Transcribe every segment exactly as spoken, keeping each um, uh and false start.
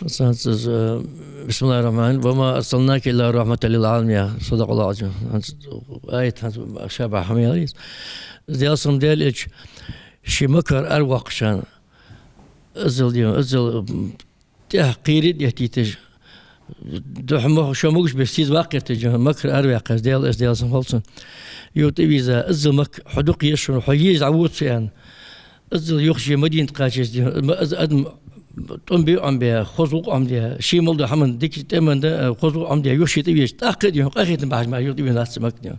Сан ц-, э, بسم الله الرحمن الرحيم. وما أرسلناك إلا رحمة للعالمين. صدق الله العظيم. ХӀанз аят хӀанз шабагӀа хӀама яр из. Даьла салам Даьла Элча, ший Маккара аравоаккхача хана, иззал дийна, иззал, м, тӀехьа кхерий деттийташ, духьа мо-, шо могаш беш сийза ваккхийташ, дийна, Маккара араваьккхача, Даьла Элча, Даьла салам хилда цунна, юха тӀавийрза, иззал Макка хьо дукха езаш хьо, хьо езаш дӀавода со, аьнна. Иззал юха ший Мадинате кхачача, дийна, ма-, из адам тӀом бе Ӏомабе, я хоза гӀулакх Ӏомаде, ший мел дола хӀама дика тӀема да, э, хоза гӀулакх Ӏомаде, юха ше тӀавеча, тӀаккха а, дийна, къахетам бахьаш мара юха тӀавена дац Макка, дийна.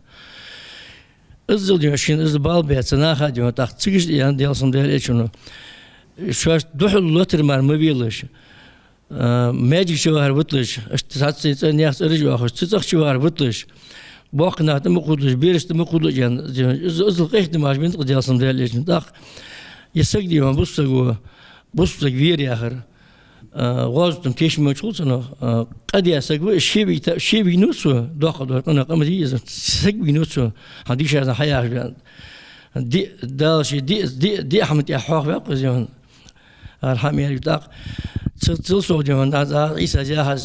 Иззал, дийна, шийна иззал бала баь цу наха, дийна, тӀаккха цига а аьннад Даьла салам Даьла Элчано: шоашта духьал лоаттар мара ма велаш. А, маьждига чу вахар виталаш, иштта цхьацца цӀен яхаш цӀераш йоахаш, цу цӀагӀа чу вахар виталаш, боккхий нах тӀа ма кхувдалаш, бераш тӀа ма кхувдалаш, аьнна, из-, иззал къахетам бахьаш беннад-кх Даьла салам Даьла Элчано. ТӀаккха ер саг, дийна, бусалба саг ва, бусалба саг вера яхар, а, гӀазота тешаме мел хул цунах, а, къа даь саг ва, ше вийта-, ше вийнав цо, доккха дола къинах къа ма дий из, саг вийнав цо, хьа дийша хьаяхаш ваьнна. Ди-, Дала ше ди-, ди-, диъ хӀаман тӀа хьоахаваьккхав из, дийна. Ара хьа мера тӀаккха. Цу-, цул совгӀа, дийна, аз, аз Ӏийсас яхаш,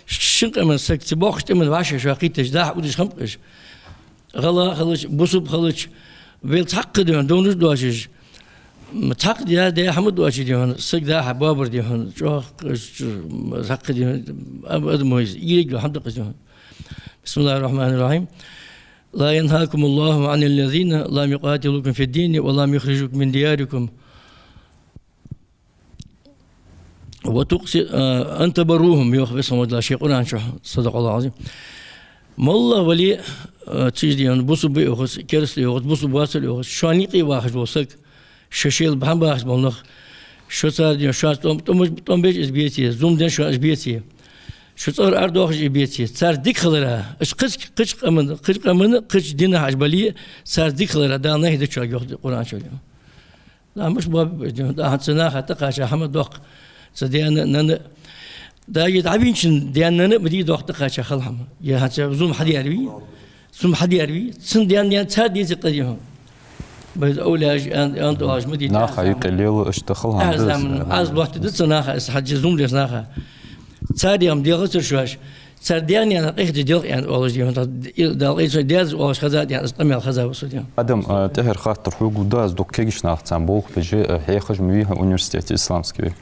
шин къаман саг цу боккхача тӀема вӀашагӀкхийтача дахьа удаш хӀама къаш. ГӀала хилча, бусалба хилча, вел цхьаккха, дийна, довнаш доацаш. М, цхьаккха даь, даь хӀама доацаш, дийна, саг дахьа боабар, дийна, чӀоагӀа, чӀ-, цхьаккха, дийна, ам-, адам вайса, ийриг хӀама да-кх из, дийна. بسم الله الرحمن الرحيم. لا ينهاكم الله عن الذين لم يقاتلوكم في الدين ولم يخرجوكم من دياركم وتقسط-، آه، أن تبروهم, йоах Веза Хинна волча Дала ший Къуръан чу, صدق الله العظيم. МоллагӀа вале а, э, цу чу, дийна, бусалба ва йоахаш, кераста ва йоахаш, бусалба вацар йоахаш, шоана юкъе вахаш вола саг, шо шоайла бахьан бахаш бола нах, шо цар, дийна, шоашта тӀом-, тӀом-, тӀом беш из беце, зулам деш шоана из беце, шо цӀагӀара арадоахаш из беце, цар дика хилара, уж кхыча, кхыча къаман, кхыча къаман, кхыча динах уж бале а, цар дика хилара Дала нахьи да шуга, йоах Къуръан чу, дийна. Да, мишта боабе беза, дийна, да, хӀанз цу наха тӀакхаьча хӀама доккха. Цу даьна, наьна, даже дӀавийначун даьна, наьна а ма дий доккха тӀакхаьча хала хӀама. Е хӀанз цу зулам хьадаьр вий, зулам хьадаьр вий, цун даьна, наьна цар деза къа, дийна. Бай, овлияш, ан-, ан-, оалаш ма дий, наха юкъе лела иштта хала хӀама. Аз да заман, аз лоаттадаьд цу наха, аз хьажа зулам деш наха. Цар дегӀам делхацар шоаш. Цар даьна, наьна къахетам делха, аьнна, оалаш, дийна, Дала къахетам, даьза оалаш хеза, дийна, аз къамаьл хеза ва со, дийна. Адам, а, тӀехьара хаттар хьога да, аз дукха кагийча нахаца болх беш, а, хьехаш ма вий хьо университете исламски.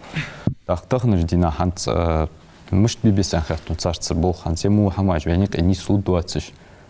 ТӀаккха таханарча дийнахьа хӀанз, а, мишта бе беза аьнна хет хьона царца болх, хӀанз е мо хӀамаш вайна юкъе нийслургдоацаш.